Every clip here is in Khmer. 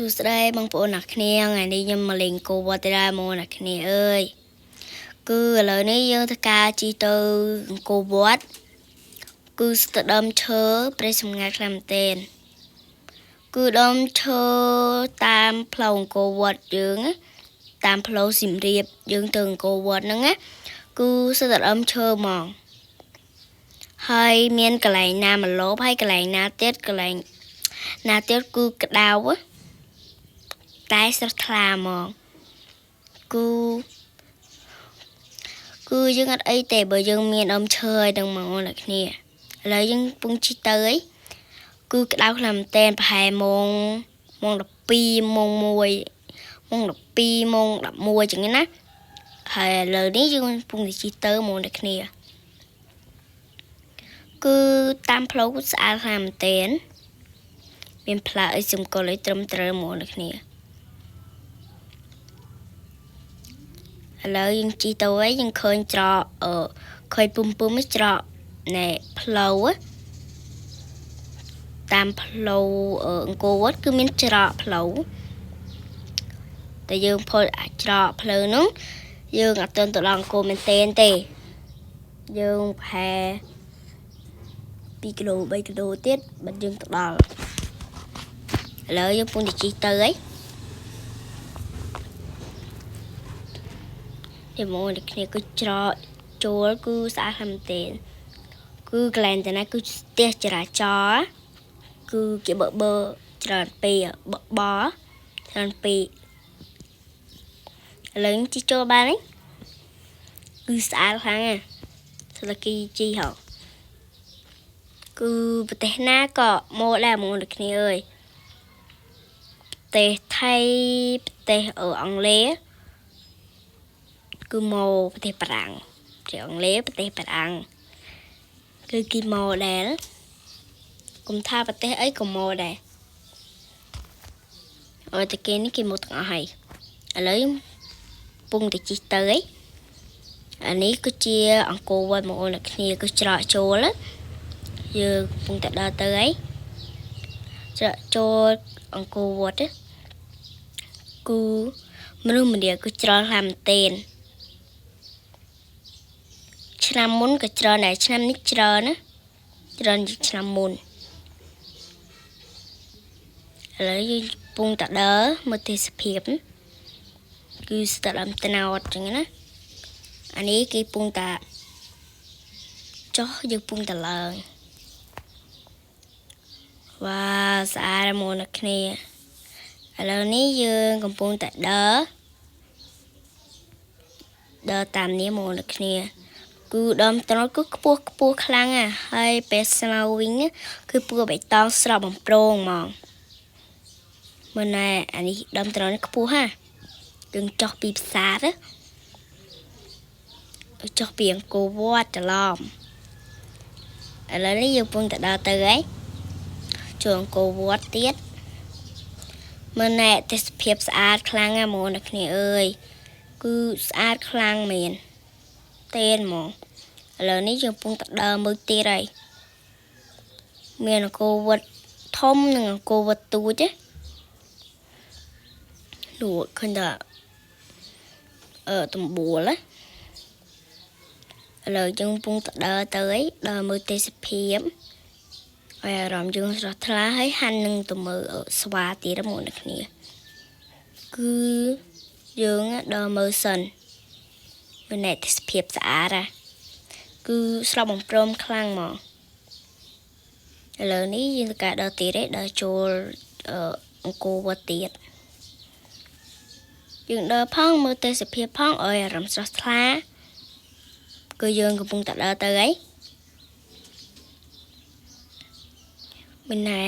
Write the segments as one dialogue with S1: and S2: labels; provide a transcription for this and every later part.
S1: សួស្តីបងប្អូនអ្នកគ្នាថ្ងៃនេះខ្ញុំមកលេងគោវត្តដែរមកអ្នកគ្នាអើយគឺឥឡូវនេះយើងធ្វើការជិះទៅអង្គរវត្តគឺស្ទើរដើមឈើព្រៃសម្ងាត់ខ្លាំងមែនទែនគឺដើមឈើតាមផ្លូវអង្គរវត្តយើងតាមផ្លូវសៀមរាបយើងទៅអង្គរវត្តហ្នឹងណាគឺស្ទើរដើមឈើហ្មងហើយមានកន្លែងណាមកលោបហើយកន្លែងណាទៀតកន្លែងណាទៀតគឺក្តៅតែស្រស់ថ្លាហ្មងគឺយើងអត់អីទេបើយើងមានដើមឈើឲ្យនឹងហ្មងអ្នកគ្នាឥឡូវយើងពងជិះទៅអីគឺក្តៅខ្លាំងមែនទែនប្រហែលម៉ោង12ម៉ោង1ម៉ោង12ម៉ោង11ចឹងណាហើយឥឡូវនេះយើងពងជិះទៅហ្មងអ្នកគ្នាគឺតាមផ្លូវស្អាតខ្លាំងមែនទែនមានផ្លាកអីសម្គាល់អីត្រឹមត្រូវហ្មងអ្នកគ្នាឥឡូវយើងជិះទៅហើយយើងឃើញច្រកឃើញពុំពុំច្រកណែផ្លូវតាមផ្លូវអង្គរវត្តគឺមានច្រកផ្លូវតែយើងផុតអាចច្រកផ្លូវនោះយើងអត់ទាន់ទៅដល់អង្គរមែនទែនទេយើងប្រហែល2គីឡូ3គីឡូទៀតបើយើងទៅដល់ឥឡូវយើងពងតែជិះទៅហើយនេះមកអ្នកគ្នាគឺច្រកចូលគឺស្អាតខ្លាំងមែនទែនគឺកន្លែងតាណាគឺស្ទះចរាចរណ៍គឺគេបើបើច្រើនពេកបបច្រើនពេកឥឡូវជិះចូលបានហើយគឺស្អាតខ្លាំងណាស់ស្លឹកគីជីហ៎គឺប្រទេសណាក៏មកដែរមកអ្នកគ្នាអើយប្រទេសថៃប្រទេសអង់គ្លេសគឺមកប្រទេសបារាំងប្រទេសអង់គ្លេសប្រទេសបារាំងគឺគេមកដែរកុំថាប្រទេសអីក៏មកដែរអើតែគេនេះគេមកទាំងអស់ហើយឥឡូវពងតែជិះទៅអីអានេះគឺជាអង្គរវត្តមកអូនអ្នកគ្នាគឺច្រកចូលយើងពងតែដើរទៅអីច្រកចូលអង្គរវត្តគឺមនុស្សម្នាក់គឺច្រកខ្លាំងមែនទែនឆ្នាំមុនក៏ច្រើនដែរឆ្នាំនេះច្រើនណាច្រើនជាងឆ្នាំមុនឥឡូវយើងពងតែដើរមើលទេសភាពគឺស្ទើរដើមត្នោតចឹងណាអានេះគេពងតែចុះយើងពងតែឡើងវ៉ាស្អាតមកអ្នកគ្នាឥឡូវនេះយើងកំពុងតែដើរតាមនេះមកអ្នកគ្នាគឺដើមត្នោតគឺខ្ពស់ខ្ពស់ខ្លាំងណាស់ហើយពេលស្មៅវិញគឺពណ៌បៃតងស្រស់បំព្រងហ្មងមើលណែអានេះដើមត្នោតខ្ពស់ហាយើងចុះពីផ្សារទៅចុះពីអង្គរវត្តច្រឡំឥឡូវនេះយើងពងទៅដល់ទៅហើយចូលអង្គរវត្តទៀតមើលណែទេសភាពស្អាតខ្លាំងណាស់ហ្មងអ្នកគ្នាអើយគឺស្អាតខ្លាំងមែនទេនហ្មងឥឡូវនេះយើងពងទៅដើរមើលទៀតហើយមានអង្គរវត្តធំនិងអង្គរវត្តទូចណានោះឃើញតែតំបួលណាឥឡូវយើងពងទៅដើរទៅអីដើរមើលទេសភាពឲ្យអារម្មណ៍យើងស្រស់ថ្លាហើយហាន់នឹងទៅមើលស្វាទៀតមកអ្នកគ្នាគឺយើងដើរមើលសិនមើលទេសភាពស្អាតណាគឺស្រស់បំព្រំខ្លាំងហ្មងឥឡូវនេះយើងទៅការដើរទៀតឯងដើរចូលអង្គរវត្តទៀតយើងដើរផងមើលទេសភាពផងឲ្យអារម្មណ៍ស្រស់ថ្លាគឺយើងកំពុងតែដើរទៅអីមិនណែ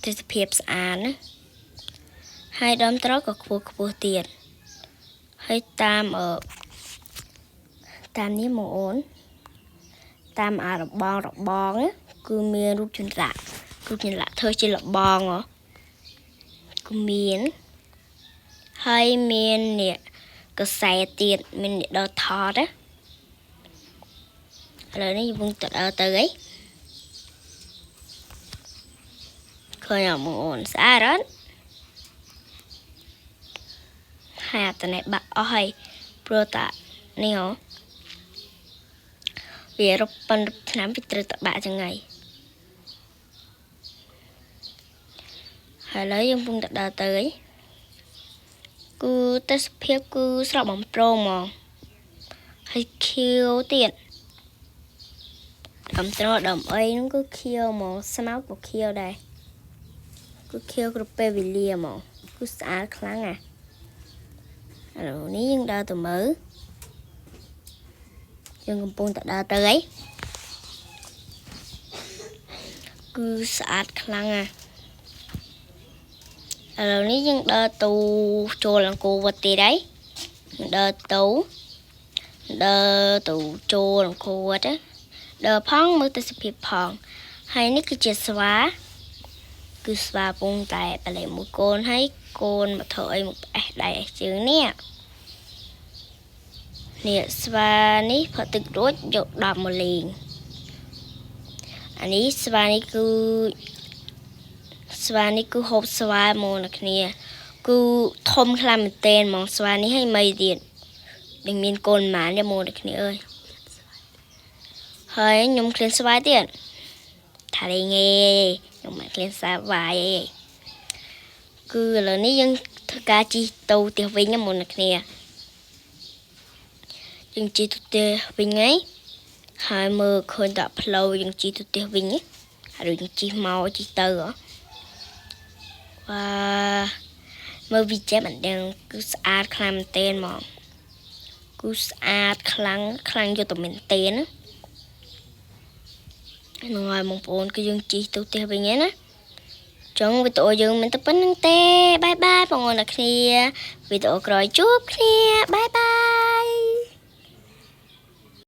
S1: ទេសភាពស្អាតណាហើយដើមត្រកក៏ខ្ពស់ខ្ពស់ទៀតហើយតាមតាមនេះមកអូនតាមអារបងគឺមានរូបចម្លាក់គឺចម្លាក់ធ្វើជាលបងហ៎គឺមានហើយមានអ្នកកសែទៀតមានអ្នកដល់ថតណាឥឡូវនេះយើងទៅដល់ទៅអីឃើញអត់បងអូនស្អាតអត់ ហើយអាតនេះបាក់អស់ហើយព្រោះតានេះហ៎វារប៉ិនឆ្នាំវាត្រូវតបាក់ចឹងហើយហើយឥឡូវយើងកំពុងតែដើរទៅអីគឺទេសភាពគឺស្រស់បំព្រងហ្មងហើយខៀវទៀតដើមត្រដើមអីហ្នឹងគឺខៀវហ្មងស្មៅក៏ខៀវដែរគឺខៀវគ្រប់ពេលវេលាហ្មងគឺស្អាតខ្លាំងណាស់ឥឡូវនេះយើងដើរទៅមើលយើងកំពុងតែដើរទៅអីគឺស្អាតខ្លាំងណាស់ឥឡូវនេះយើងដើរទៅចូលអង្គរវត្តទៀតហើយដើរទៅដើរទៅចូលអង្គរវត្តដើរផងមើលទេសភាពផងហើយនេះគឺជាស្វាគឺស្វាពងតែបលែមួយកូនហើយកូនមកធ្វើអីមកផ្អេះដៃអេះជើងនេះនេះស្វានេះផឹកទឹករួចយកដប់មកលេងអានេះស្វានេះគឺស្វានេះគឺហូបស្វាហ្មងអ្នកគ្នាគឺធំខ្លាំងមែនទែនហ្មងស្វានេះឲ្យមីទៀតនឹងមានកូនម៉ានទេហ្មងអ្នកគ្នាអើយហើយខ្ញុំឃ្លានស្វាទៀតថាលេងឯងខ្ញុំមិនឃ្លានស្វាយឯងគឺឥឡូវនេះយើងធ្វើការជិះទៅផ្ទះវិញហ្មងអ្នកគ្នាយើងជិះទៅផ្ទះវិញហើយហើយមើលឃើញតែផ្លូវយើងជិះទៅផ្ទះវិញហើយដូចយើងជិះមកជិះទៅហ៎វ៉ាមើលវាចេះមិនដឹងគឺស្អាតខ្លាំងមែនទែនហ្មងគឺស្អាតខ្លាំងខ្លាំងយកតែមែនទែនណាហ្នឹងហើយបងប្អូនគឺយើងជិះទៅផ្ទះវិញណាចង់វីដេអូយើងមិនតែប៉ុណ្្នឹងទេbye bye បងប្អូនអ្នកគ្នាវីដេអូក្រោយជួបគ្នា bye bye.